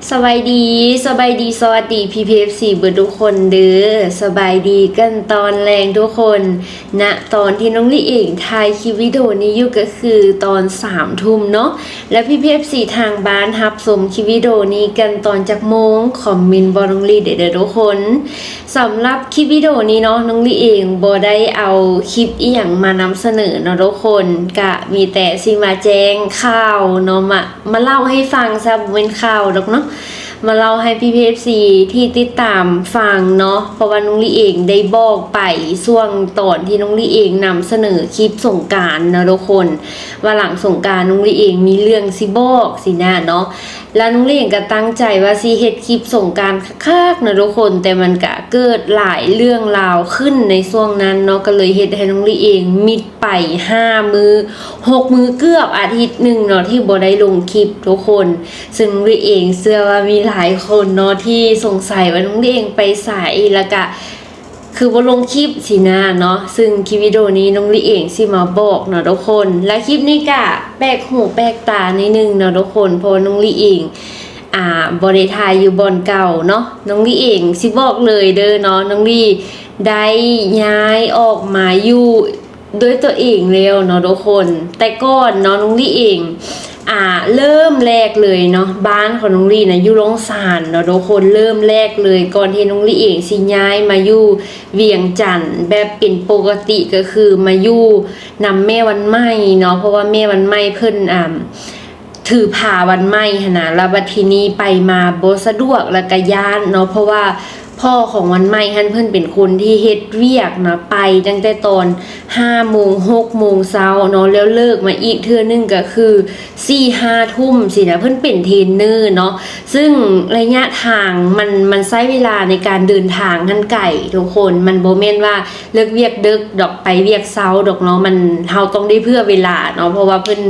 ສະບາຍດີ ສະບາຍດີ ສະຫວັດດີ ພີ່ໆ ເອັຟຊີ ເບິດທຸກຄົນເດີ. ສະບາຍດີກັນຕອນແລງທຸກຄົນ. ນະຕອນທີ່ນ້ອງລີເອງຖ່າຍຄລິບວິດີໂອນີ້ຢູ່ກໍຄືຕອນສາມທຸ່ມເນາະ. ແລະ ພີ່ໆ ເອັຟຊີ ທາງບ້ານຮັບຊົມຄລິບວິດີໂອນີ້ກັນຕອນຈັກໂມງ? ຄອມເມັນບອກນ້ອງລີໄດ້ເດີທຸກຄົນ. ສຳລັບຄລິບວິດີໂອນີ້ເນາະ ນ້ອງລີເອງບໍ່ໄດ້ເອົາຄລິບອີ່ຫຍັງມານຳສະເໜີເນາະທຸກຄົນ. ກະມີແຕ່ຊິມາແຈ້ງຂ່າວເນາະ ມາ ມາເລົ່າໃຫ້ຟັງຊະ ບໍ່ແມ່ນຂ່າວດອກເນາະ ມາເລົ່າໃຫ້ພີ່ໆ ເອັຟຊີ ທີ່ຕິດຕາມຟັງເນາະ. ເພາະວ່ານ້ອງລີເອງໄດ້ບອກໄປຊ່ວງຕອນທີ່ນ້ອງລີເອງນຳສະເໜີຄລິບສົງການເນາະທຸກຄົນ ວ່າຫຼັງສົງການນ້ອງລີເອງມີເລື່ອງຊິບອກຊີ້ນະເນາະ. ແລ້ວນ້ອງລີເອງກໍຕັ້ງໃຈວ່າຊິເຮັດຄລິບສົງການຄັກໆ ເນາະທຸກຄົນ ແຕ່ມັນກະເກີດຫຼາຍເລື່ອງລາວຂຶ້ນໃນຊ່ວງນັ້ນເນາະ ກໍເລີຍເຮັດໃຫ້ນ້ອງລີເອງມິດໄປຫ້າມື້ ຫົກມື້ ເກືອບອາທິດໜຶ່ງເນາະ ທີ່ບໍ່ໄດ້ລົງຄລິບທຸກຄົນ. ຊຶ່ງນ້ອງລີເອງເຊື່ອວ່າມີຫຼາຍຄົນເນາະທີ່ສົງໄສວ່ານ້ອງລີເອງໄປໃສ ແລ້ວກະຄືບໍ່ລົງຄລິບຊີ້ນະເນາະ. ຊຶ່ງຄລິບວິດີໂອນີ້ນ້ອງລີເອງຊິມາບອກເນາະທຸກຄົນ. ແລະ ຄລິບນີ້ກະແປກຫູແປກຕາໜ້ອຍໜຶ່ງເນາະທຸກຄົນ ເພາະວ່ານ້ອງລີເອງ ອ່າ ບໍ່ໄດ້ຖ່າຍຢູ່ບ່ອນເກົ່າເນາະ. ນ້ອງລີເອງຊິບອກເລີຍເດີເນາະ ນ້ອງລີໄດ້ຍ້າຍອອກມາຢູ່ດ້ວຍຕົວເອງແລ້ວເນາະທຸກຄົນ. ແຕ່ກ່ອນເນາະ ນ້ອງລີເອງ ອ່າ ເລີ່ມແລກເລີຍເນາະ ບ້ານຂອງນ້ອງລີນະຢູ່ລ່ອງຊານເນາະທຸກຄົນ. ເລີ່ມແລກເລີຍ ກ່ອນທີ່ນ້ອງລີເອງຊິຍ້າຍມາຢູ່ວຽງຈັນແບບເປັນປົກກະຕິ ກໍຄືມາຢູ່ນຳແມ່ວັນໃໝ່ເນາະ ເພາະວ່າແມ່ວັນໃໝ່ເພິ່ນ ອ່າ ຖືພາວັນໃໝ່ຫັ້ນນະ. ແລ້ວບັດທີນີ້ໄປມາບໍ່ສະດວກ ແລ້ວກະຢ້ານເນາະ ເພາະວ່າພໍ່ຂອງວັນໃໝ່ຫັ້ນເພິ່ນເປັນຄົນທີ່ເຮັດວຽກນະ ໄປຕັ້ງແຕ່ຕອນຫ້າໂມງ ຫົກໂມງເຊົ້າເນາະ ແລ້ວເລີກມາອີກເທື່ອໜຶ່ງກໍຄືສີ່ຫ້າທຸ່ມຊີ້ນະ. ເພິ່ນເປັນເທຣນເນີເນາະ ຊຶ່ງໄລຍະທາງມັນ ມັນໃຊ້ເວລາໃນການເດີນທາງຫັ້ນໄກທຸກຄົນ. ມັນບໍ່ແມ່ນວ່າເລີກວຽກເດິກດອກ ໄປວຽກເຊົ້າດອກເນາະ ມັນ ເຮົາຕ້ອງໄດ້ເຜື່ອເວລາເນາະ ເພາະວ່າເພິ່ນ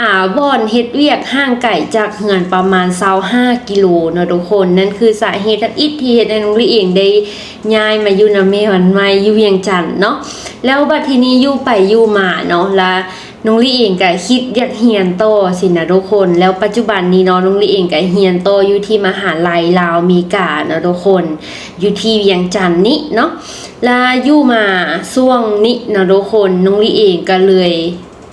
ອ່າ ບ່ອນເຮັດວຽກຫ່າງໄກຈາກເຮືອນປະມານຊາວຫ້າກິໂລເນາະທຸກຄົນ. ນັ້ນຄືສາເຫດທຳອິດທີ່ເຮັດໃຫ້ນ້ອງລີເອງໄດ້ຍ້າຍມາຢູ່ນຳແມ່ວັນໃໝ່ຢູ່ວຽງຈັນເນາະ. ແລ້ວບັດທີນີ້ຢູ່ໄປຢູ່ມາເນາະ ລະນ້ອງລີເອງກະຄິດຢາກຮຽນຕໍ່ຊີ້ນະທຸກຄົນ. ແລ້ວປັດຈຸບັນນີ້ເນາະ ນ້ອງລີເອງກະຮຽນຕໍ່ຢູ່ທີ່ມະຫາໄລລາວອາເມລິກາເນາະທຸກຄົນ ຢູ່ທີ່ວຽງຈັນນີ້ເນາະ. ລະຢູ່ມາຊ່ວງນີ້ເນາະທຸກຄົນ ນ້ອງລີເອງກະເລີຍ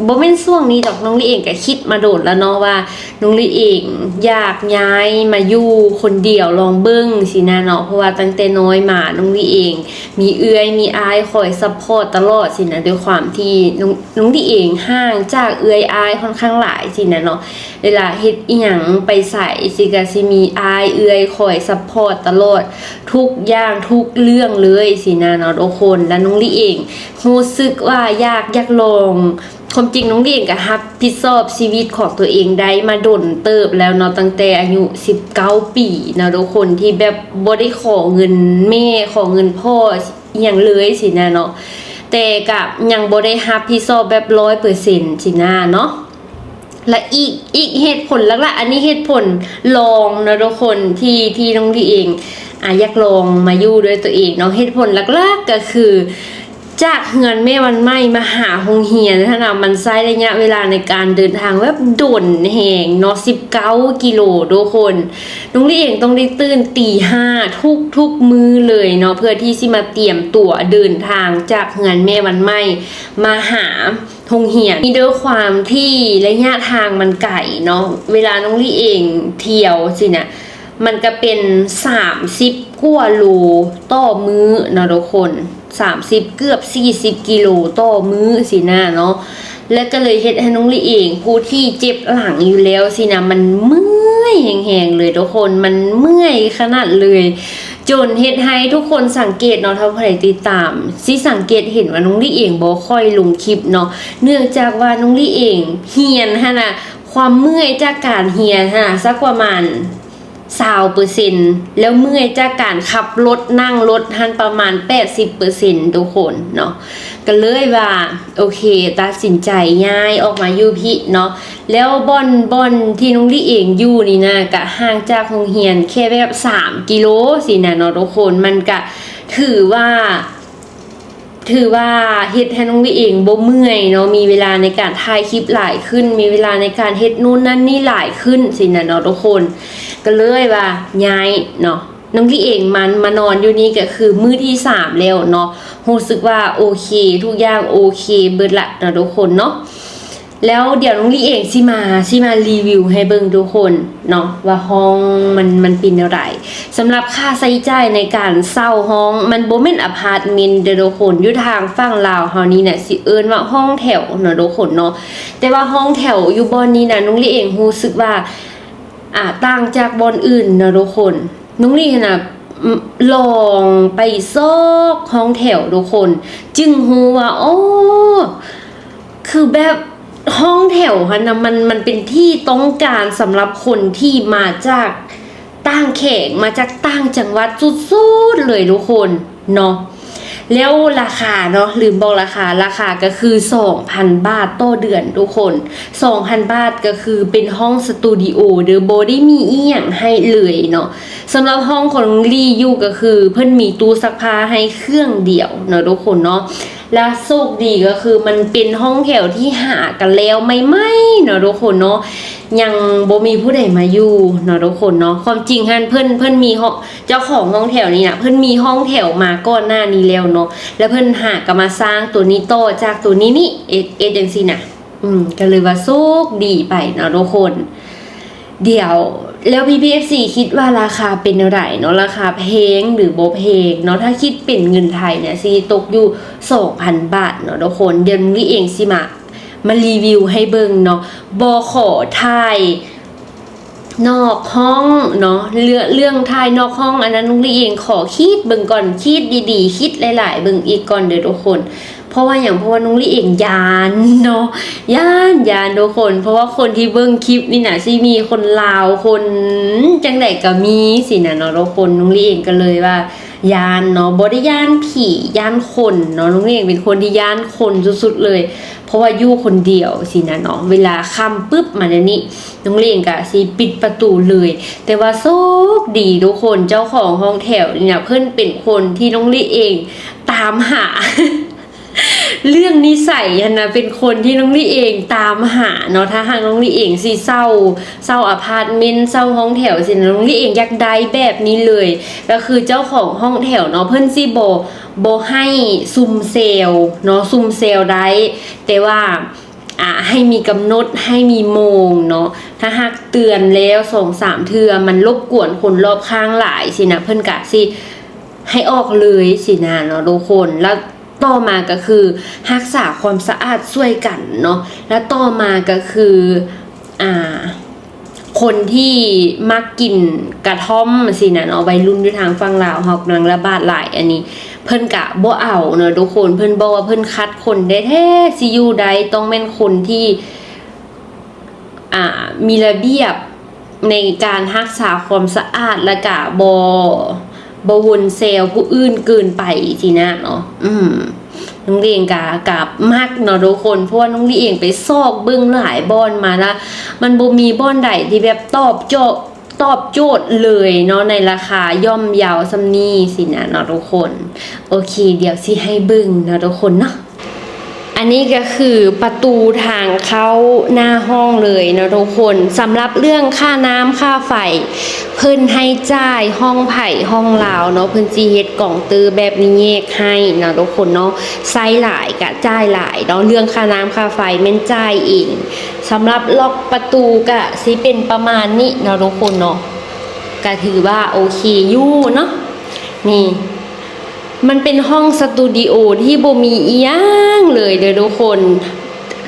ບໍ່ແມ່ນຊ່ວງນີ້ດອກ ນ້ອງລີເອງກະຄິດມາດົນລະເນາະ ວ່ານ້ອງລີເອງຢາກຍ້າຍມາຢູ່ຄົນດຽວລອງເບິ່ງຊີ້ນະເນາະ. ເພາະວ່າຕັ້ງແຕ່ນ້ອຍມານ້ອງລີເອງມີເອື້ອຍມີອ້າຍຄອຍຊັບພອດຕະຫຼອດຊີ້ນະ. ດ້ວຍຄວາມທີ່ນ້ອງ ນ້ອງລີເອງຫ່າງຈາກເອື້ອຍອ້າຍຂ້ອນຂ້າງຫຼາຍຊີ້ນະເນາະ ເວລາເຮັດອີ່ຫຍັງໄປໃສຊີ້ກະຊິມີອ້າຍເອື້ອຍຄອຍຊັບພອດຕະຫຼອດ ທຸກຢ່າງທຸກເລື່ອງເລີຍຊີ້ນະເນາະທຸກຄົນ. ແລະ ນ້ອງລີເອງຮູ້ສຶກວ່າຢາກ ຢາກລອງ ຄວາມຈິງນ້ອງລີເອງກະຮັບຜິດຊອບຊີວິດຂອງຕົວເອງໄດ້ມາດົນເຕີບແລ້ວເນາະ ຕັ້ງແຕ່ອາຍຸສິບເກົ້າປີເນາະທຸກຄົນ ທີ່ແບບບໍ່ໄດ້ຂໍເງິນແມ່ ຂໍເງິນພໍ່ອີ່ຫຍັງເລີຍຊີ້ນະເນາະ ແຕ່ກະຍັງບໍ່ໄດ້ຮັບຜິດຊອບແບບຮ້ອຍເປີເຊັນຊີ້ນະເນາະ. ລະອີກ ອີກເຫດຜົນຫຼັກໆ ອັນນີ້ເຫດຜົນລອງເນາະທຸກຄົນ ທີ່ ທີ່ນ້ອງລີເອງ ອ່າ ຢາກລອງມາຢູ່ດ້ວຍຕົວເອງເນາະ. ເຫດຜົນຫຼັກໆ ກໍຄື ຈາກເຮືອນແມ່ວັນໃໝ່ມາຫາໂຮງຮຽນຫັ້ນນະ ມັນໃຊ້ໄລຍະເວລາໃນການເດີນທາງແບບດົນແຮງເນາະ ສິບເກົ້າກິໂລທຸກຄົນ. ນ້ອງລີເອງຕ້ອງໄດ້ຕື່ນຕີຫ້າທຸກໆມື້ເລີຍເນາະ ເພື່ອທີ່ຊິມາຕຽມຕົວເດີນທາງຈາກເຮືອນແມ່ວັນໃໝ່ມາຫາ ໂຮງຮຽນ. ນີ້ດ້ວຍຄວາມທີ່ໄລຍະທາງມັນໄກເນາະ ເວລານ້ອງລີເອງທ່ຽວຊີ້ນະ ມັນກະເປັນສາມສິບກວ່າໂລຕໍ່ມື້ເນາະທຸກຄົນ ສາມສິບ ເກືອບສີ່ສິບກິໂລຕໍ່ມື້ຊີ້ນະເນາະ. ແລະ ກະເລີຍເຮັດໃຫ້ນ້ອງລີເອງ ຜູ້ທີ່ເຈັບຫຼັງຢູ່ແລ້ວຊີ້ນະ ມັນເມື່ອຍແຮງໆເລີຍທຸກຄົນ ມັນເມື່ອຍຂະໜາດເລີຍ ຈົນເຮັດໃຫ້ທຸກຄົນສັງເກດເນາະ ຖ້າໃຜຕິດຕາມ ຊິສັງເກດເຫັນວ່ານ້ອງລີເອງບໍ່ຄ່ອຍລົງຄລິບເນາະ ເນື່ອງຈາກວ່ານ້ອງລີເອງຮຽນຫັ້ນນະ ຄວາມເມື່ອຍຈາກການຮຽນຫັ້ນນະ ສັກປະມານຊາວເປີເຊັນ ແລ້ວເມື່ອຍຈາກການຂັບລົດ ນັ່ງລົດຫັ້ນປະມານແປດສິບເປີເຊັນທຸກຄົນເນາະ. ກະເລີຍວ່າ ໂອເຄ ຕັດສິນໃຈຍ້າຍອອກມາຢູ່ພີ້ເນາະ ແລ້ວບ່ອນ ບ່ອນທີ່ນ້ອງລີເອງຢູ່ນີ້ນະ ກະຫ່າງຈາກໂຮງຮຽນແຄ່ແບບສາມກິໂລຊີ້ນະເນາະທຸກຄົນ. ມັນກະຖືວ່າ ຖືວ່າເຮັດໃຫ້ນ້ອງລີເອງບໍ່ເມື່ອຍເນາະ ມີເວລາໃນການຖ່າຍຄລິບຫຼາຍຂຶ້ນ ມີເວລາໃນການເຮັດໂນ່ນນັ້ນນີ້ຫຼາຍຂຶ້ນຊີ້ນະເນາະທຸກຄົນ. ກໍເລີຍວ່າຍ້າຍເນາະ. ນ້ອງລີເອງມາ ມານອນຢູ່ນີ້ກໍຄືມື້ທີສາມແລ້ວເນາະ. ຮູ້ສຶກວ່າໂອເຄ ທຸກຢ່າງໂອເຄເບິດລະເນາະທຸກຄົນເນາະ. ແລ້ວດຽວນ້ອງລີເອງຊິມາ ຊິມາຣີວິວໃຫ້ເບິ່ງທຸກຄົນເນາະ ວ່າຫ້ອງມັນ ມັນເປັນແນວໃດ. ສຳລັບຄ່າໃຊ້ຈ່າຍໃນການເຊົ່າຫ້ອງ ມັນບໍ່ແມ່ນອາພາດເມັນເດີທຸກຄົນ. ຢູ່ທາງຝັ່ງລາວເຮົານີ້ນະ ຊິເອີ້ນວ່າຫ້ອງແຖວເນາະທຸກຄົນເນາະ. ແຕ່ວ່າຫ້ອງແຖວຢູ່ບ່ອນນີ້ນະ ນ້ອງລີເອງຮູ້ສຶກວ່າ ອ່າ ຕ່າງຈາກບ່ອນອື່ນເນາະທຸກຄົນ. ນ້ອງລີຫັ້ນນະ ອ- ລອງໄປຊອກຫ້ອງແຖວທຸກຄົນ ຈຶ່ງຮູ້ວ່າ ໂອ້ ຄືແບບຫ້ອງແຖວຫັ້ນນະ ມັນ ມັນເປັນທີ່ຕ້ອງການສຳລັບຄົນທີ່ມາຈາກຕ່າງແຂວງ ມາຈາກຕ່າງຈັງຫວັດສຸດໆເລີຍທຸກຄົນເນາະ. ແລ້ວລາຄາເນາະ ລືມບອກລາຄາ ລາຄາກໍຄືສອງພັນບາດຕໍ່ເດືອນທຸກຄົນ. ສອງພັນບາດກໍຄືເປັນຫ້ອງສະຕູດິໂອເດີ ບໍ່ໄດ້ມີອີ່ຫຍັງໃຫ້ເລີຍເນາະ. ສຳລັບຫ້ອງຂອງນ້ອງລີຢູ່ກໍຄືເພິ່ນມີຕູ້ຊັກຜ້າໃຫ້ເຄື່ອງດຽວເນາະທຸກຄົນເນາະ. ແລະໂຊກດີກໍຄືມັນເປັນຫ້ອງແຖວທີ່ຫາກັນແລ້ວໃໝ່ໆເນາະທຸກຄົນເນາະ. ຍັງບໍ່ມີຜູ້ໃດມາຢູ່ເນາະທຸກຄົນເນາະ. ຄວາມຈິງຫັ້ນເພິ່ນ ເພິ່ນມີຫ້ອງ ເຈົ້າຂອງຫ້ອງແຖວນີ້ນະ ເພິ່ນມີຫ້ອງແຖວມາກ່ອນໜ້ານີ້ແລ້ວເນາະ ແລ້ວເພິ່ນຫາກໍມາສ້າງຕົວນີ້ຕໍ່ຈາກຕົວນີ້ນີ້ ເຮັດ ເຮັດຈັ່ງຊີ້ນະ. ອືມ ກໍເລີຍວ່າໂຊກດີໄປເນາະທຸກຄົນ. ດຽວ ແລ້ວພີ່ໆເອັຟຊີຄິດວ່າລາຄາເປັນແນວໃດເນາະ? ລາຄາແພງຫຼືບໍ່ແພງເນາະ? ຖ້າຄິດເປັນເງິນໄທນະ ຊິຕົກຢູ່ສອງພັນບາດເນາະທຸກຄົນ. ດຽວນ້ອງລີເອງຊິມາ ມາຣີວິວໃຫ້ເບິ່ງເນາະ. ບໍ່ຂໍຖ່າຍນອກຫ້ອງເນາະ ເລື່ອງ ເລື່ອງຖ່າຍນອກຫ້ອງ ອັນນັ້ນນ້ອງລີເອງຂໍຄິດເບິ່ງກ່ອນ ຄິດດີໆ ຄິດຫຼາຍໆເບິ່ງອີກກ່ອນເດີທຸກຄົນ. ເພາະວ່າຫຍັງ? ເພາະວ່ານ້ອງລີເອງຢ້ານເນາະ ຢ້ານ ຢ້ານທຸກຄົນ. ເພາະວ່າຄົນທີ່ເບິ່ງຄລິບນີ້ນະ ຊິມີຄົນລາວ ຄົນຈັ່ງໃດກໍມີຊີ້ນະເນາະທຸກຄົນ. ນ້ອງລີເອງກໍເລີຍວ່າຢ້ານເນາະ ບໍ່ໄດ້ຢ້ານຜີ ຢ້ານຄົນເນາະ. ນ້ອງລີເອງເປັນຄົນທີ່ຢ້ານຄົນສຸດໆເລີຍ ເພາະວ່າຢູ່ຄົນດຽວຊີ້ນະເນາະ. ເວລາຄ່ຳປຶບມາແນວນີ້ ນ້ອງລີເອງກະຊິປິດປະຕູເລີຍ. ແຕ່ວ່າໂຊກດີທຸກຄົນ ເຈົ້າຂອງຫ້ອງແຖວນີ້ນະ ເພິ່ນເປັນຄົນທີ່ນ້ອງລີເອງຕາມຫາ ເລື່ອງນິໄສຫັ້ນນະ ເປັນຄົນທີ່ນ້ອງລີເອງຕາມຫາເນາະ. ຖ້າຫາກນ້ອງລີເອງຊິເຊົ່າ ເຊົ່າອາພາດເມັນ ເຊົ່າຫ້ອງແຖວຊີ້ນະ ນ້ອງລີເອງຢາກໄດ້ແບບນີ້ເລີຍ. ກໍຄືເຈົ້າຂອງຫ້ອງແຖວເນາະ ເພິ່ນຊິບໍ່ ບໍ່ໃຫ້ຊຸ່ມແຊວເນາະ ຊຸ່ມແຊວໄດ້ ແຕ່ວ່າ ອ່າ ໃຫ້ມີກຳນົດ ໃຫ້ມີໂມງເນາະ. ຖ້າຫາກເຕືອນແລ້ວສອງສາມເທື່ອ ມັນລົບກວນຄົນລອບຂ້າງຫຼາຍຊີ້ນະ ເພິ່ນກະຊິໃຫ້ອອກເລີຍຊີ້ນະເນາະທຸກຄົນ. ແລ້ວຕໍ່ມາກໍຄືຮັກສາຄວາມສະອາດຊ່ວຍກັນເນາະ. ແລ້ວຕໍ່ມາກໍຄື ອ່າ ຄົນທີ່ມັກກິນກະທ່ອມຊີ້ນະເນາະ ໄວລຸ້ນຢູ່ທາງຝັ່ງລາວເຮົາກຳລັງລະບາດຫຼາຍ. ອັນນີ້ເພິ່ນກະບໍ່ເອົາເນາະທຸກຄົນ ເພິ່ນບອກວ່າເພິ່ນຂັດຄົນແທ້ໆ ຊິຢູ່ໄດ້ຕ້ອງແມ່ນຄົນທີ່ ອ່າ ມີລະບຽບໃນການຮັກສາຄວາມສະອາດ ແລະກະບໍ່ ບໍ່ວົນແຊວຜູ້ອື່ນເກີນໄປຊີ້ນະເນາະ. ອືມ ນ້ອງລີເອງກະ ກະມັກເນາະທຸກຄົນ ເພາະວ່ານ້ອງລີເອງໄປຊອກເບິ່ງຫຼາຍບ່ອນມາລະ ມັນບໍ່ມີບ່ອນໃດທີ່ແບບຕອບໂຈະ ຕອບໂຈດເລີຍເນາະ ໃນລາຄາຍ່ອມເຍົາສ່ຳນີ້ຊີ້ນະເນາະທຸກຄົນ. ໂອເຄ ດຽວຊິໃຫ້ເບິ່ງເນາະທຸກຄົນເນາະ. ອັນນີ້ກໍຄືປະຕູທາງເຂົ້າໜ້າຫ້ອງເລີຍເນາະທຸກຄົນ. ສຳລັບເລື່ອງຄ່ານ້ຳຄ່າໄຟ ເພິ່ນໃຫ້ຈ່າຍຫ້ອງໃຜຫ້ອງລາວເນາະ ເພິ່ນຊິເຮັດກອງເຕີແບບນີ້ແຍກໃຫ້ເນາະທຸກຄົນເນາະ. ໃຊ້ຫຼາຍກະຈ່າຍຫຼາຍເນາະ ເລື່ອງຄ່ານ້ຳຄ່າໄຟແມ່ນຈ່າຍເອງ. ສຳລັບລັອກປະຕູກະຊິເປັນປະມານນີ້ເນາະທຸກຄົນເນາະ ກະຖືວ່າໂອເຄຢູ່ເນາະ. ນີ້ ມັນເປັນຫ້ອງສະຕູດິໂອທີ່ບໍ່ມີອີ່ຫຍັງເລີຍເດີທຸກຄົນ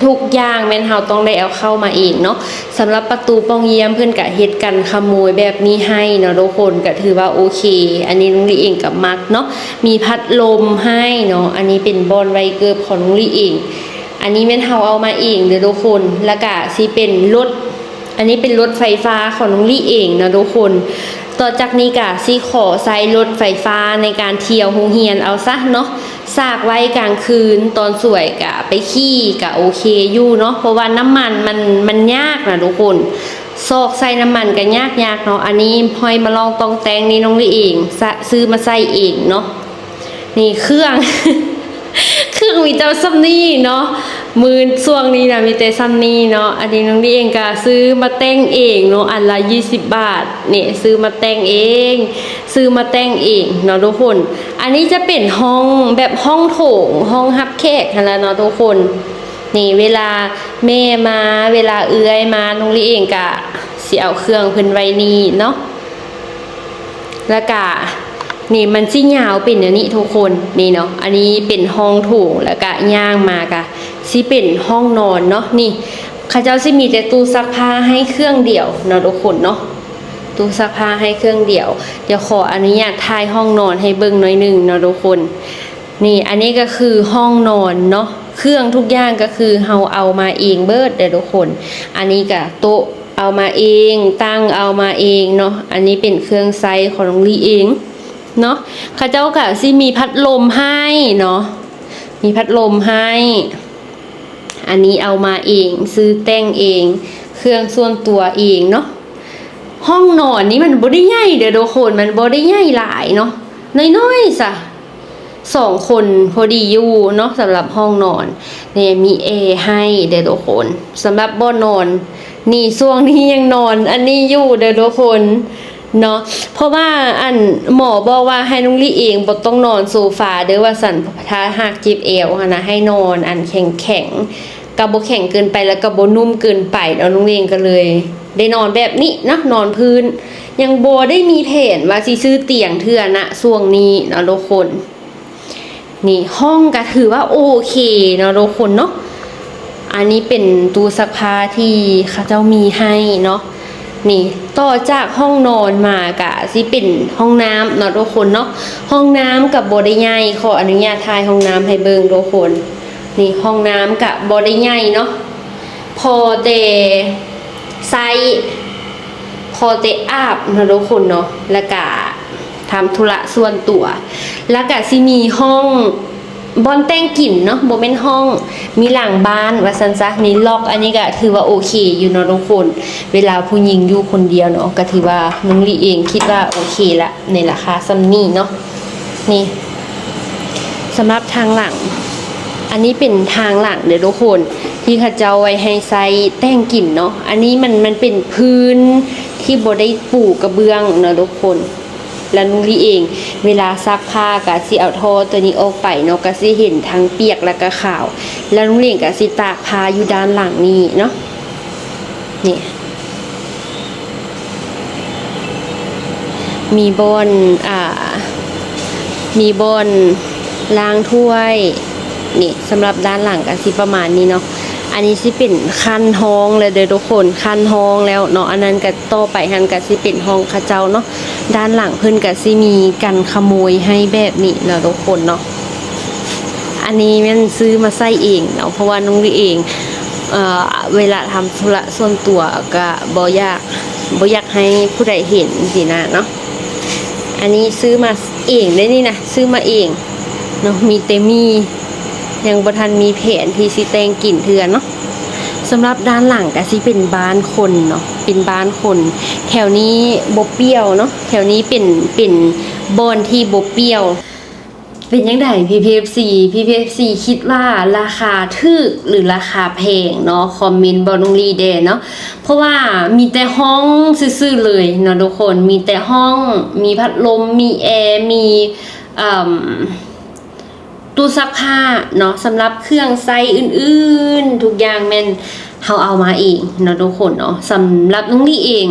ທຸກຢ່າງແມ່ນເຮົາຕ້ອງໄດ້ເອົາເຂົ້າມາເອງເນາະ. ສຳລັບປະຕູປ່ອງຢ້ຽມເພິ່ນກະເຮັດກັນຂະໂມຍແບບນີ້ໃຫ້ເນາະທຸກຄົນ ກະຖືວ່າໂອເຄ. ອັນນີ້ນ້ອງລີເອງກະມັກເນາະ ມີພັດລົມໃຫ້ເນາະ. ອັນນີ້ເປັນບ່ອນໄວ້ເກີບຂອງນ້ອງລີເອງ ອັນນີ້ແມ່ນເຮົາເອົາມາເອງເດີທຸກຄົນ. ແລ້ວກະຊິເປັນລົດ ອັນນີ້ເປັນລົດໄຟຟ້າຂອງນ້ອງລີເອງເນາະທຸກຄົນ. ຕໍ່ຈາກນີ້ກະຊິຂໍໃຊ້ລົດໄຟຟ້າໃນການທ່ຽວໂຮງຮຽນເອົາຊະເນາະ ສາກໄວ້ກາງຄືນ ຕອນສວຍກະໄປຂີ່ກະໂອເຄຢູ່ເນາະ ເພາະວ່ານ້ຳມັນມັນ ມັນຍາກນະທຸກຄົນ ຊອກໃສ່ນ້ຳມັນກະຍາກໆເນາະ. ອັນນີ້ຫ້ອຍມາລອງຕ່ອງແຕ່ງນີ້ນ້ອງລີເອງ ຊະ ຊື້ມາໃສ່ເອງເນາະ. ນີ້ເຄື່ອງ ເຄື່ອງມີແຕ່ສ່ຳນີ້ເນາະ ມື້ຊ່ວງນີ້ນະ ມີແຕ່ຊ່ຳນີ້ເນາະ. ອັນນີ້ນ້ອງລີເອງກະຊື້ມາແຕ່ງເອງເນາະ ອັນລະຊາວບາດນີ້ ຊື້ມາແຕ່ງເອງ ຊື້ມາແຕ່ງເອງເນາະທຸກຄົນ. ອັນນີ້ຈະເປັນຫ້ອງແບບຫ້ອງໂຖງ ຫ້ອງຮັບແຂກຫັ້ນລະເນາະທຸກຄົນ. ນີ້ເວລາແມ່ມາ ເວລາເອື້ອຍມາ ນ້ອງລີເອງກະຊິເອົາເຄື່ອງເພິ່ນໄວ້ນີ້ເນາະ. ແລ້ວກະນີ້ມັນຊິຍາວເປັນແນວນີ້ທຸກຄົນ ນີ້ເນາະ. ອັນນີ້ເປັນຫ້ອງໂຖງ ແລ້ວກະຍ່າງມາກະຊິເປັນຫ້ອງນອນເນາະ. ນີ້ເຂົາເຈົ້າຊິມີແຕ່ຕູ້ຊັກຜ້າໃຫ້ເຄື່ອງດຽວເນາະທຸກຄົນເນາະ ຕູ້ຊັກຜ້າໃຫ້ເຄື່ອງດຽວ. ດຽວຂໍອະນຸຍາດຖ່າຍຫ້ອງນອນໃຫ້ເບິ່ງໜ້ອຍໜຶ່ງເນາະທຸກຄົນ. ນີ້ ອັນນີ້ກະຄືຫ້ອງນອນເນາະ ເຄື່ອງທຸກຢ່າງກະຄືເຮົາເອົາມາເອງເບີດເດີທຸກຄົນ. ອັນນີ້ກະໂຕະເອົາມາເອງ ຕັ່ງເອົາມາເອງເນາະ. ອັນນີ້ເປັນເຄື່ອງໃຊ້ຂອງນ້ອງລີເອງເນາະ. ເຂົາເຈົ້າກະຊິມີພັດລົມໃຫ້ເນາະ ມີພັດລົມໃຫ້. ອັນນີ້ເອົາມາເອງ ຊື້ແຕ່ງເອງ ເຄື່ອງສ່ວນຕົວເອງເນາະ. ຫ້ອງນອນນີ້ມັນບໍ່ໄດ້ໃຫຍ່ເດີທຸກຄົນ ມັນບໍ່ໄດ້ໃຫຍ່ຫຼາຍເນາະ ນ້ອຍໆຊະ ສອງຄົນພໍດີຢູ່ເນາະ ສຳລັບຫ້ອງນອນ. ນີ້ມີແອໃຫ້ເດີທຸກຄົນ ສຳລັບບ່ອນນອນ. ນີ້ຊ່ວງນີ້ຍັງນອນອັນນີ້ຢູ່ເດີທຸກຄົນເນາະ ເພາະວ່າອັນໝໍບອກວ່າໃຫ້ນ້ອງລີເອງບໍ່ຕ້ອງນອນໂຊຟາເດີວ່າຊັ້ນ ຖ້າຫາກເຈັບແອວຫັ້ນນະ ໃຫ້ນອນອັນແຂງໆ ກະບໍ່ແຂງເກີນໄປ ແລ້ວກະບໍ່ນຸ້ມເກີນໄປເນາະ. ນ້ອງເອງກະເລີຍໄດ້ນອນແບບນີ້ເນາະ ນອນພື້ນ. ຍັງບໍ່ໄດ້ມີແຜນວ່າຊິຊື້ຕຽງເທື່ອນະ ຊ່ວງນີ້ເນາະທຸກຄົນ. ນີ້ຫ້ອງກະຖືວ່າໂອເຄເນາະທຸກຄົນເນາະ. ອັນນີ້ເປັນຕູ້ຊັກຜ້າທີ່ເຂົາເຈົ້າມີໃຫ້ເນາະ. ນີ້ຕໍ່ຈາກຫ້ອງນອນມາກະຊິເປັນຫ້ອງນ້ຳເນາະທຸກຄົນເນາະ. ຫ້ອງນ້ຳກະບໍ່ໄດ້ໃຫຍ່ ຂໍອະນຸຍາດຖ່າຍຫ້ອງນ້ຳໃຫ້ເບິ່ງທຸກຄົນ. ນີ້ຫ້ອງນ້ຳກະບໍ່ໄດ້ໃຫຍ່ເນາະ ພໍແຕ່ໃຊ້ ພໍແຕ່ອາບເນາະທຸກຄົນເນາະ ແລ້ວກະທຳທຸລະສ່ວນຕົວ. ແລ້ວກະຊິມີຫ້ອງບ່ອນແຕ່ງກິນເນາະ ບໍ່ແມ່ນຫ້ອງ ມີຫຼັງບ້ານວ່າຊັ້ນຊະ. ນີ້ລັອກ ອັນນີ້ກະຖືວ່າໂອເຄຢູ່ເນາະທຸກຄົນ ເວລາຜູ້ຍິງຢູ່ຄົນດຽວເນາະ ກະຖືວ່ານ້ອງລີເອງຄິດວ່າໂອເຄລະ ໃນລາຄາຊ່ຳນີ້ເນາະ. ນີ້ສຳລັບທາງຫຼັງ ອັນນີ້ເປັນທາງຫຼັງເດີທຸກຄົນ ທີ່ເຂົາເຈົ້າໄວ້ໃຫ້ໃຊ້ແຕ່ງກິນເນາະ. ອັນນີ້ມັນ ມັນເປັນພື້ນທີ່ບໍ່ໄດ້ປູກະເບື້ອງເນາະທຸກຄົນ. ແລ້ວນ້ອງລີເອງເວລາຊັກຜ້າກະຊິເອົາທໍ່ໂຕນີ້ອອກໄປເນາະ ກະຊິເຫັນທັງປຽກແລ້ວກະຂາວ. ແລ້ວນ້ອງລີເອງກະຊິຕາກຜ້າຢູ່ດ້ານຫຼັງນີ້ເນາະ. ນີ້ ມີບ່ອນ ອ່າ ມີບ່ອນລ້າງຖ້ວຍ. ນີ້ ສຳລັບດ້ານຫຼັງກະຊິປະມານນີ້ເນາະ. ອັນນີ້ຊິເປັນຂັ້ນຮອງແລ້ວເດີທຸກຄົນ ຂັ້ນຮອງແລ້ວເນາະ. ອັນນັ້ນກະຕໍ່ໄປຫັ້ນກະຊິເປັນຫ້ອງເຂົາເຈົ້າເນາະ. ດ້ານຫຼັງເພິ່ນກະຊິມີກັນຂະໂມຍໃຫ້ແບບນີ້ເນາະທຸກຄົນເນາະ. ອັນນີ້ແມ່ນຊື້ມາໃສ່ເອງເນາະ ເພາະວ່ານ້ອງລີເອງ ເອີ ເວລາທຳທຸລະສ່ວນຕົວກະບໍ່ຢາກ ບໍ່ຢາກໃຫ້ຜູ້ໃດເຫັນຊີ້ນະເນາະ. ອັນນີ້ຊື້ມາເອງເດ້ນີ້ນະ ຊື້ມາເອງເນາະ ມີແຕ່ໝີ່ ຍັງບໍ່ທັນມີແຜນທີ່ຊິແຕ່ງກິນເທື່ອເນາະ. ສຳລັບດ້ານຫຼັງກະຊິເປັນບ້ານຄົນເນາະ ເປັນບ້ານຄົນ. ແຖວນີ້ບໍ່ປ່ຽວເນາະ ແຖວນີ້ເປັນ ເປັນບ່ອນທີ່ບໍ່ປ່ຽວ. ເປັນຈັ່ງໃດ ພີ່ໆ ເອັຟຊີ ພີ່ໆ ເອັຟຊີ ຄິດວ່າລາຄາຖືກ ຫຼື ລາຄາແພງເນາະ? ຄອມເມັນບອກນ້ອງລີແດ່ເນາະ ເພາະວ່າມີແຕ່ຫ້ອງຊື່ໆ ເລີຍເນາະທຸກຄົນ ມີແຕ່ຫ້ອງ ມີພັດລົມ ມີແອ ມີ ເອີ່ມ ຕູ້ຊັກຜ້າເນາະ. ສຳລັບເຄື່ອງໃຊ້ອື່ນໆ ທຸກຢ່າງແມ່ນເຮົາເອົາມາເອງເນາະທຸກຄົນເນາະ. ສຳລັບນ້ອງລີເອງ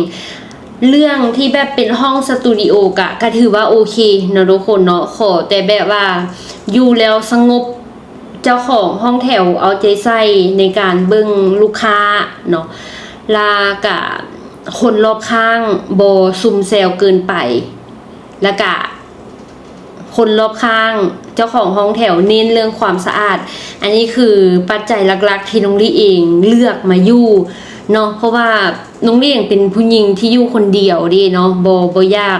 ເລື່ອງທີ່ແບບເປັນຫ້ອງສະຕູດິໂອກະ ກະຖືວ່າໂອເຄເນາະທຸກຄົນເນາະ. ຂໍແຕ່ແບບວ່າຢູ່ແລ້ວສະຫງົບ ເຈົ້າຂອງຫ້ອງແຖວເອົາໃຈໃສ່ໃນການເບິ່ງລູກຄ້າເນາະ ລະກະຄົນລອບຂ້າງບໍ່ຊຸມແຊວເກີນໄປ ລະກະ ຄົນລອບຂ້າງ ເຈົ້າຂອງຫ້ອງແຖວເນັ້ນເລື່ອງຄວາມສະອາດ. ອັນນີ້ຄືປັດໄຈຫຼັກໆ ທີ່ນ້ອງລີເອງເລືອກມາຢູ່ເນາະ ເພາະວ່ານ້ອງລີເອງເປັນຜູ້ຍິງທີ່ຢູ່ຄົນດຽວເດ້ເນາະ ບໍ່ ບໍ່ຢາກ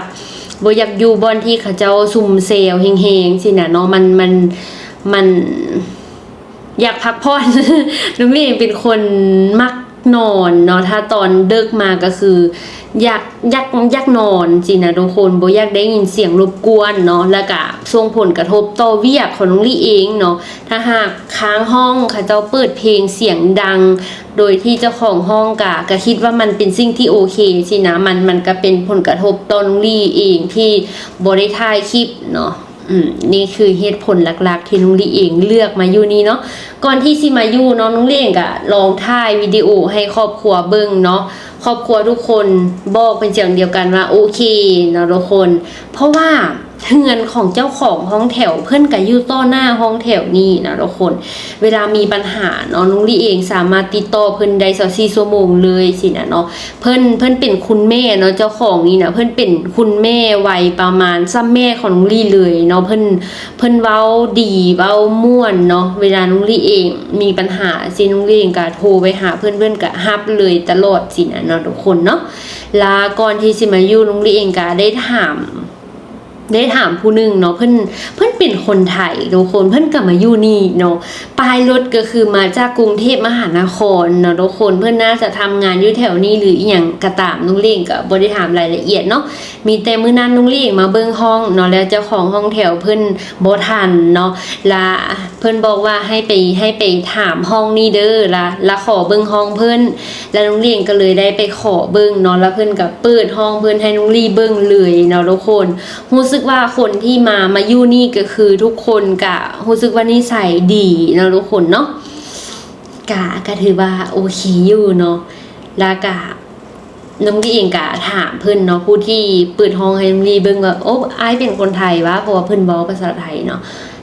ບໍ່ຢາກຢູ່ບ່ອນທີ່ເຂົາເຈົ້າຊຸມແຊວແຮງໆ ຊີ້ນະເນາະ. ມັນ ມັນ ມັນ ຢາກພັກຜ່ອນ ນ້ອງລີເອງເປັນຄົນມັກ ນອນເນາະ ຖ້າຕອນເດິກມາກໍຄືຢາກ ຢາກ ຢາກນອນຊີ້ນະທຸກຄົນ ບໍ່ຢາກໄດ້ຍິນສຽງລົບກວນເນາະ ແລ້ວກະສົ່ງຜົນກະທົບຕໍ່ວຽກຂອງນ້ອງລີເອງເນາະ ຖ້າຫາກຂ້າງຫ້ອງເຂົາເຈົ້າເປີດເພງສຽງດັງ ໂດຍທີ່ເຈົ້າຂອງຫ້ອງກະ ກະຄິດວ່າມັນເປັນສິ່ງທີ່ໂອເຄຊີ້ນະ ມັນ ມັນກະເປັນຜົນກະທົບຕໍ່ນ້ອງລີເອງທີ່ບໍ່ໄດ້ຖ່າຍຄລິບເນາະ. ອືມ ນີ້ຄືເຫດຜົນຫຼັກໆ ທີ່ນ້ອງລີເອງເລືອກມາຢູ່ນີ້ເນາະ. ກ່ອນທີ່ຊິມາຢູ່ເນາະ ນ້ອງລີເອງກະລອງຖ່າຍວິດີໂອໃຫ້ຄອບຄົວເບິ່ງເນາະ ຄອບຄົວທຸກຄົນບອກເປັນສຽງດຽວກັນວ່າໂອເຄເນາະທຸກຄົນ ເພາະວ່າເຮືອນຂອງເຈົ້າຂອງຫ້ອງແຖວເພິ່ນກະຢູ່ຕໍ່ໜ້າຫ້ອງແຖວນີ້ເນາະທຸກຄົນ. ເວລາມີບັນຫາເນາະ ນ້ອງລີເອງສາມາດຕິດຕໍ່ເພິ່ນໄດ້ຊາວສີ່ຊົ່ວໂມງເລີຍຊີ້ນະເນາະ. ເພິ່ນ ເພິ່ນເປັນຄຸນແມ່ເນາະ ເຈົ້າຂອງນີ້ນະ ເພິ່ນເປັນຄຸນແມ່ໄວປະມານສ່ຳແມ່ຂອງນ້ອງລີເລີຍເນາະ. ເພິ່ນ ເພິ່ນເວົ້າດີ ເວົ້າມ່ວນເນາະ. ເວລານ້ອງລີເອງມີບັນຫາຊີ້ ນ້ອງລີເອງກະໂທໄປຫາເພິ່ນ ເພິ່ນກະຮັບເລີຍຕະຫຼອດຊີ້ນະເນາະທຸກຄົນເນາະ. ລະກ່ອນທີ່ຊິມາຢູ່ ນ້ອງລີເອງກະໄດ້ຖາມ ໄດ້ຖາມຜູ້ໜຶ່ງເນາະ ເພິ່ນ ເພິ່ນເປັນຄົນໄທທຸກຄົນ ເພິ່ນກໍມາຢູ່ນີ້ເນາະ. ປ້າຍລົດກໍຄືມາຈາກກຸງເທບມະຫານະຄອນເນາະທຸກຄົນ ເພິ່ນໜ້າຈະທຳງານຢູ່ແຖວນີ້ ຫຼື ອີ່ຫຍັງກໍຕາມ ນ້ອງເລງກໍບໍ່ໄດ້ຖາມລາຍລະອຽດເນາະ ມີແຕ່ມື້ນັ້ນນ້ອງເລງມາເບິ່ງຫ້ອງເນາະ ແລ້ວເຈົ້າຂອງຫ້ອງແຖວເພິ່ນບໍ່ທັນເນາະ ລະເພິ່ນບອກວ່າໃຫ້ໄປ ໃຫ້ໄປຖາມຫ້ອງນີ້ເດີ ລະ ລະຂໍເບິ່ງຫ້ອງເພິ່ນ ແລ້ວນ້ອງເລງກໍເລີຍໄດ້ໄປຂໍເບິ່ງເນາະ ແລ້ວເພິ່ນກໍເປີດຫ້ອງເພິ່ນໃຫ້ນ້ອງລີເບິ່ງເລີຍເນາະທຸກຄົນ. ຮູ້ສຶກວ່າຄົນທີ່ມາ ມາຢູ່ນີ້ກໍຄືທຸກຄົນກະຮູ້ສຶກວ່ານິໄສດີເນາະທຸກຄົນເນາະ ກະ ກະຖືວ່າໂອເຄຢູ່ເນາະ. ລະກະນ້ອງລີເອງກະຖາມເພິ່ນເນາະ ຜູ້ທີ່ເປີດຫ້ອງໃຫ້ນ້ອງລີເບິ່ງວ່າ ໂອ້ ອ້າຍເປັນຄົນໄທຫວາ ເພາະວ່າເພິ່ນເວົ້າພາສາໄທເນາະ.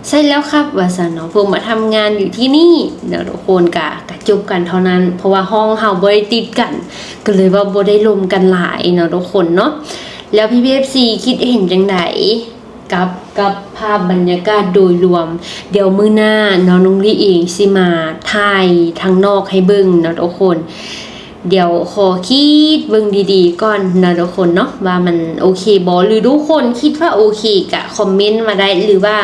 ໃຊ່ແລ້ວຄັບ ວ່າຊັ້ນເນາະ ເພິ່ນມາທຳງານຢູ່ທີ່ນີ້ເນາະທຸກຄົນ. ກະ ກະຈົບກັນເທົ່ານັ້ນ ເພາະວ່າຫ້ອງເຮົາບໍ່ໄດ້ຕິດກັນ ກໍເລີຍວ່າບໍ່ໄດ້ລົມກັນຫຼາຍເນາະທຸກຄົນເນາະ. ແລ້ວພີ່ໆ ເອັຟຊີ ຄິດເຫັນຈັ່ງໃດກັບ ກັບພາບບັນຍາກາດໂດຍລວມ? ດຽວມື້ໜ້າເນາະ ນ້ອງລີເອງຊິມາຖ່າຍທາງນອກໃຫ້ເບິ່ງເນາະທຸກຄົນ. ດຽວຂໍຄິດເບິ່ງດີໆກ່ອນເນາະທຸກຄົນເນາະ ວ່າມັນໂອເຄບໍ່ ຫຼືທຸກຄົນຄິດວ່າໂອເຄກະຄອມເມັນມາໄດ້ ຫຼືວ່າ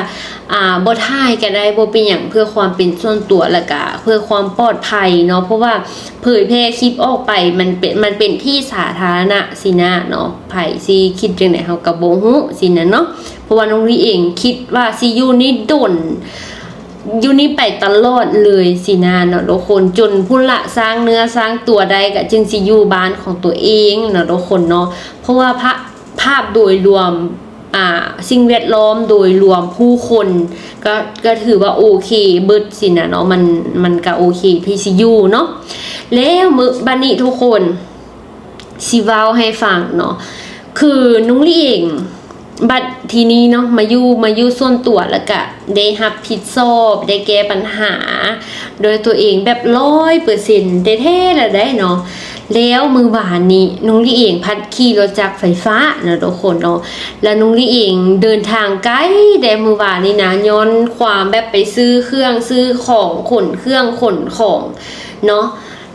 ອ່າ ບໍ່ຖ່າຍກະໄດ້ ບໍ່ເປັນຫຍັງ ເພື່ອຄວາມເປັນສ່ວນຕົວ ແລ້ວກະເພື່ອຄວາມປອດໄພເນາະ ເພາະວ່າເຜີຍແຜ່ຄລິບອອກໄປ ມັນເປັນ ມັນເປັນທີ່ສາທາລະນະຊີ້ນະເນາະ ໃຜຊິຄິດຈັ່ງໃດເຮົາກະບໍ່ຮູ້ຊີ້ນະເນາະ. ເພາະວ່ານ້ອງລີເອງຄິດວ່າຊິຢູ່ນີ້ດົນ ຢູ່ນີ້ໄປຕະຫຼອດເລີຍຊີ້ນະເນາະທຸກຄົນ ຈົນພຸ້ນລະສ້າງເນື້ອສ້າງຕົວໄດ້ ກະຈຶ່ງຊິຢູ່ບ້ານຂອງຕົວເອງເນາະທຸກຄົນເນາະ. ເພາະວ່າພາ ພາບໂດຍລວມ ອ່າ ສິ່ງແວດລ້ອມໂດຍລວມ ຜູ້ຄົນ ກະ ກະຖືວ່າໂອເຄເບິດຊີ້ນະເນາະ ມັນ ມັນກະໂອເຄທີ່ຊິຢູ່ເນາະ. ແລ້ວມື້ ບາດນີ້ທຸກຄົນ ຊິເວົ້າໃຫ້ຟັງເນາະ ຄືນ້ອງລີເອງ ບັດທີນີ້ເນາະ ມາຢູ່ ມາຢູ່ສ່ວນຕົວ ແລ້ວກະໄດ້ຮັບຜິດຊອບ ໄດ້ແກ້ບັນຫາດ້ວຍຕົວເອງແບບຮ້ອຍເປີເຊັນແທ້ໆ ແລ້ວໄດ໋ເນາະ. ແລ້ວມື້ວານນີ້ນ້ອງລີເອງພັດຂີ່ລົດຈັກໄຟຟ້າເນາະທຸກຄົນເນາະ ແລ້ວນ້ອງລີເອງເດີນທາງໄກແດ່ມື້ວານນີ້ນະ ຍ້ອນຄວາມແບບໄປຊື້ເຄື່ອງຊື້ຂອງ ຂົນເຄື່ອງຂົນຂອງເນາະ.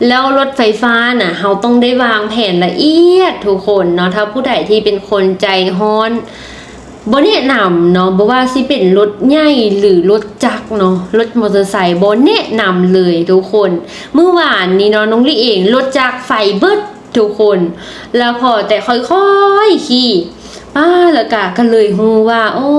ແລ້ວລົດໄຟຟ້ານະ ເຮົາຕ້ອງໄດ້ວາງແຜນລະອຽດທຸກຄົນເນາະ. ຖ້າຜູ້ໃດທີ່ເປັນຄົນໃຈຮ້ອນ ບໍ່ແນະນຳເນາະ ບໍ່ວ່າຊິເປັນລົດໃຫຍ່ ຫຼື ລົດຈັກເນາະ ລົດມໍເຕີໄຊ ບໍ່ແນະນຳເລີຍທຸກຄົນ. ມື້ວານນີ້ເນາະ ນ້ອງລີເອງ ລົດຈັກໄຟເບິດທຸກຄົນ ແລ້ວພໍແຕ່ຄ່ອຍໆຂີ່ ປ້າ ແລ້ວກະ ກະເລີຍຮູ້ວ່າ ໂອ້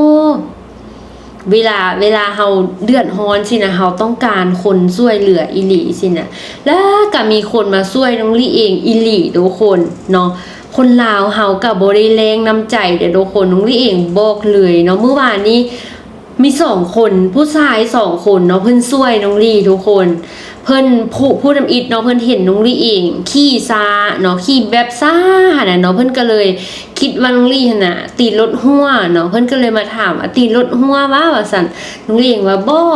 ເວລາ ເວລາເຮົາເດືອດຮ້ອນຊີ້ນະ ເຮົາຕ້ອງການຄົນຊ່ວຍເຫຼືອອີ່ຫຼີຊີ້ນະ ແລ້ວກະມີຄົນມາຊ່ວຍນ້ອງລີເອງອີ່ຫຼີທຸກຄົນເນາະ. ຄົນລາວເຮົາກະບໍ່ໄດ້ແລ້ງນ້ຳໃຈເດ້ທຸກຄົນ ນ້ອງລີເອງບອກເລີຍເນາະ. ມື້ວານນີ້ມີສອງຄົນ ຜູ້ຊາຍສອງຄົນເນາະ ເພິ່ນຊ່ວຍນ້ອງລີທຸກຄົນ. ເພິ່ນ ຜູ້ ຜູ້ທຳອິດເນາະ ເພິ່ນເຫັນນ້ອງລີເອງຂີ່ຊ້າເນາະ ຂີ່ແບບຊ້າຫັ້ນນະເນາະ ເພິ່ນກະເລີຍ ຄິດວ່ານ້ອງລີຫັ້ນນະຕີນລົດຮົ່ວເນາະ ເພິ່ນກະເລີຍມາຖາມວ່າ ຕີນລົດຮົ່ວຫວາ ວ່າຊັ້ນ. ນ້ອງລີເອງວ່າ ບໍ່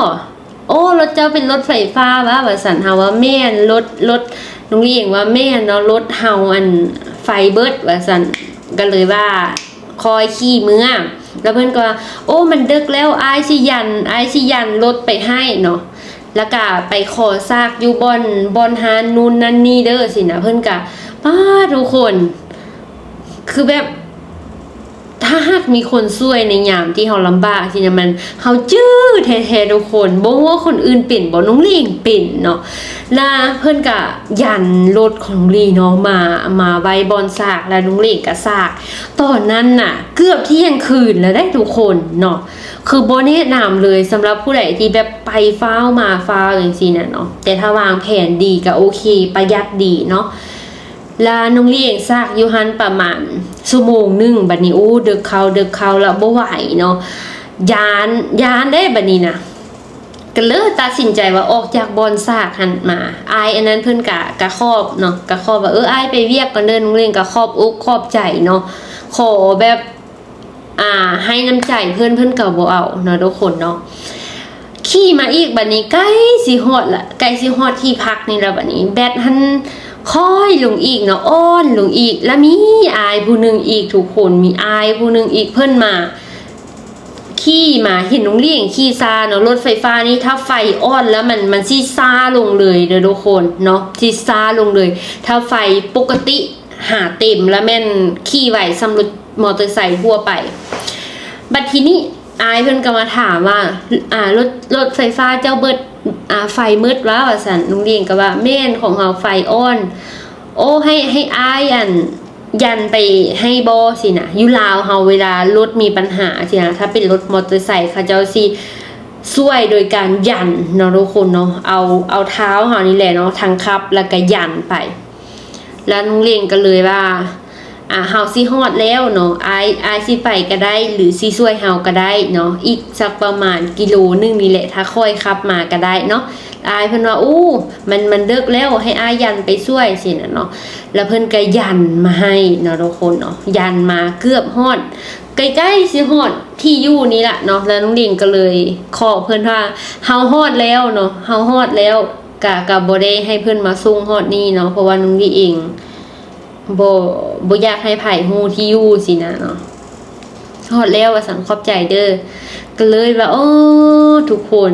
ໂອ້ ລົດເຈົ້າເປັນລົດໄຟຟ້າຫວາ ວ່າຊັ້ນ. ເຮົາວ່າ ແມ່ນ ລົດ ລົດ ນ້ອງລີເອງວ່າ ແມ່ນເນາະ ລົດເຮົາອັນໄຟເບິດ ວ່າຊັ້ນ. ກະເລີຍວ່າຄ່ອຍຂີ່ເມືອ ແລ້ວເພິ່ນກໍວ່າ ໂອ້ ມັນເດິກແລ້ວ ອ້າຍຊິຢັນ ອ້າຍຊິຢັນລົດໄປໃຫ້ເນາະ ແລ້ວກະໄປຂໍສາກຢູ່ບ່ອນ ບ່ອນຮ້ານນູ້ນນັ້ນນີ້ເດີຊີ້ນະ. ເພິ່ນກະ ປ້າ ທຸກຄົນ ຄືແບບ ຖ້າຫາກມີຄົນຊ່ວຍໃນຍາມທີ່ເຮົາລຳບາກຊີ້ນະ ມັນ ເຮົາຈື່ແທ້ໆທຸກຄົນ. ບໍ່ຮູ້ວ່າຄົນອື່ນເປັນບໍ່? ນ້ອງຫຼິງເປັນເນາະ. ລະເພິ່ນກະຢັນລົດຂອງນ້ອງຫຼິງເນາະ ມາ ມາໄວ້ບ່ອນສາກ ລະນ້ອງຫຼິງກະສາກ. ຕອນນັ້ນນະ ເກືອບທ່ຽງຄືນແລ້ວເດ້ທຸກຄົນເນາະ. ຄືບໍ່ແນະນຳເລີຍ ສຳລັບຜູ້ໃດທີ່ແບບໄປຟ້າວມາຟ້າວຈັ່ງຊີ້ນະເນາະ. ແຕ່ຖ້າວາງແຜນດີກະໂອເຄ ປະຢັດດີເນາະ. ລະນ້ອງຫຼິງສາກຢູ່ຫັ້ນປະມານຊົ່ວໂມງໜຶ່ງ. ບັດນີ້ ໂອ້ ເດິກເຂົ້າ ເດິກເຂົ້າ ລະບໍ່ໄຫວເນາະ. ຢ້ານ ຢ້ານເດ້ບັດນີ້ນະ. ກະເລີຍຕັດສິນໃຈວ່າອອກຈາກບ່ອນສາກຫັ້ນມາ. ອ້າຍອັນນັ້ນເພິ່ນກະ ກະຂອບເນາະ ກະຂອບວ່າ ເອີ ອ້າຍໄປວຽກກ່ອນເດີ. ນ້ອງຫຼິງກະຂອບອົກຂອບໃຈເນາະ. ຂໍແບບ ອ່າ ໃຫ້ນ້ຳໃຈເພິ່ນ ເພິ່ນກະບໍ່ເອົາເນາະທຸກຄົນເນາະ. ຂີ່ມາອີກ ບັດນີ້ໃກ້ຊິຮອດລະ ໃກ້ຊິຮອດທີ່ພັກນີ້ລະ. ບັດນີ້ແບັດຫັ້ນຄ່ອຍລົງອີກເນາະ ອ່ອນລົງອີກ. ລະມີອ້າຍຜູ້ໜຶ່ງອີກທຸກຄົນ ມີອ້າຍຜູ້ໜຶ່ງອີກ ເພິ່ນມາ ຂີ່ມາເຫັນນ້ອງຫຼິງຂີ່ຊ້າເນາະ. ລົດໄຟຟ້ານີ້ຖ້າໄຟອ່ອນແລ້ວມັນ ມັນຊິຊ້າລົງເລີຍເດີທຸກຄົນເນາະ ຊິຊ້າລົງເລີຍ. ຖ້າໄຟປົກກະຕິຫາເຕັມລະແມ່ນຂີ່ໄວສ່ຳລົດມໍເຕີໄຊທົ່ວໄປ. ບັດທີນີ້ອ້າຍເພິ່ນກະມາຖາມວ່າ ອ່າ ລົດ ລົດໄຟຟ້າເຈົ້າເບິດ ອ່າ ໄຟໝົດຫວາ ວ່າຊັ້ນ. ນ້ອງຫຼິງກະວ່າ ແມ່ນ ຂອງເຮົາໄຟອ່ອນ. ໂອ້ ໃຫ້ ໃຫ້ອ້າຍ ອັນ ຢັນໄປໃຫ້ບໍ່ຊີ້ນະ. ຢູ່ລາວເຮົາເວລາລົດມີບັນຫາຊີ້ນະ ຖ້າເປັນລົດມໍເຕີໄຊ ເຂົາເຈົ້າຊິຊ່ວຍໂດຍການຢັນເນາະທຸກຄົນເນາະ. ເອົາ ເອົາເທົ້າເຮົານີ້ແຫຼະເນາະ ທັງຂັບລະກະຢັນໄປ. ລະນ້ອງຫຼິງກະເລີຍວ່າ ອ່າ ເຮົາຊິຮອດແລ້ວເນາະ ອ້າຍ ອ້າຍຊິໄປກະໄດ້ ຫຼືຊິຊ່ວຍເຮົາກະໄດ້ເນາະ. ອີກສັກປະມານກິໂລໜຶ່ງນີ້ແຫຼະ ຖ້າຂ້ອຍຂັບມາກະໄດ້ເນາະ. ອ້າຍເພິ່ນວ່າ ໂອ້ ມັນ ມັນເດິກແລ້ວ ໃຫ້ອ້າຍຢັນໄປຊ່ວຍຊີ້ນະເນາະ. ລະເພິ່ນກະຢັນມາໃຫ້ເນາະທຸກຄົນເນາະ ຢັນມາເກືອບຮອດ ໃກ້ໆຊິຮອດທີ່ຢູ່ນີ້ລະເນາະ. ລະນ້ອງຫຼິງກະເລີຍຂໍເພິ່ນວ່າ ເຮົາຮອດແລ້ວເນາະ ເຮົາຮອດແລ້ວ. ກະ ກະບໍ່ໄດ້ໃຫ້ເພິ່ນມາສົ່ງຮອດນີ້ເນາະ ເພາະວ່ານ້ອງຫຼິງເອງ ບໍ່ ບໍ່ຢາກໃຫ້ໃຜຮູ້ທີ່ຢູ່ຊີ້ນະເນາະ. ຮອດແລ້ວວ່າຊັ້ນ ຂອບໃຈເດີ. ກະເລີຍວ່າ ໂອ້ ທຸກຄົນ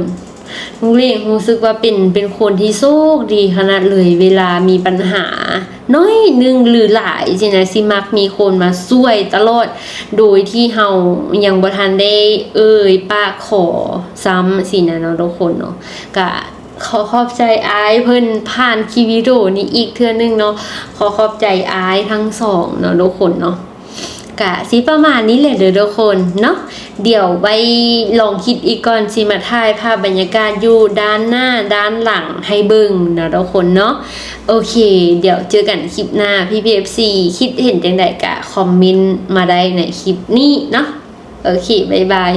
ນ້ອງຫຼິງຮູ້ສຶກວ່າເປັນ ເປັນຄົນທີ່ໂຊກດີຂະໜາດເລີຍ. ເວລາມີບັນຫາໜ້ອຍໜຶ່ງ ຫຼື ຫຼາຍຊີ້ນະ ຊິມັກມີຄົນມາຊ່ວຍຕະຫຼອດ ໂດຍທີ່ເຮົາຍັງບໍ່ທັນໄດ້ເອີ່ຍປາກຂໍຊ້ຳຊີ້ນະເນາະທຸກຄົນເນາະ. ກະ ຂໍຂອບໃຈອ້າຍເພິ່ນຜ່ານຄລິບວິດີໂອນີ້ອີກເທື່ອໜຶ່ງເນາະ. ຂໍຂອບໃຈອ້າຍທັງສອງເນາະທຸກຄົນເນາະ. ກະຊິປະມານນີ້ແຫຼະເດີທຸກຄົນເນາະ. ດຽວໄວ້ລອງຄິດອີກກ່ອນ ຊິມາຖ່າຍພາບບັນຍາກາດຢູ່ດ້ານໜ້າດ້ານຫຼັງໃຫ້ເບິ່ງເນາະທຸກຄົນເນາະ. ໂອເຄ ດຽວເຈີກັນຄລິບໜ້າ. ພີ່ໆ ເອັຟຊີ ຄິດເຫັນຈັ່ງໃດກະຄອມເມັນມາໄດ້ໃນຄລິບນີ້ເນາະ. ໂອເຄ ບາຍບາຍ.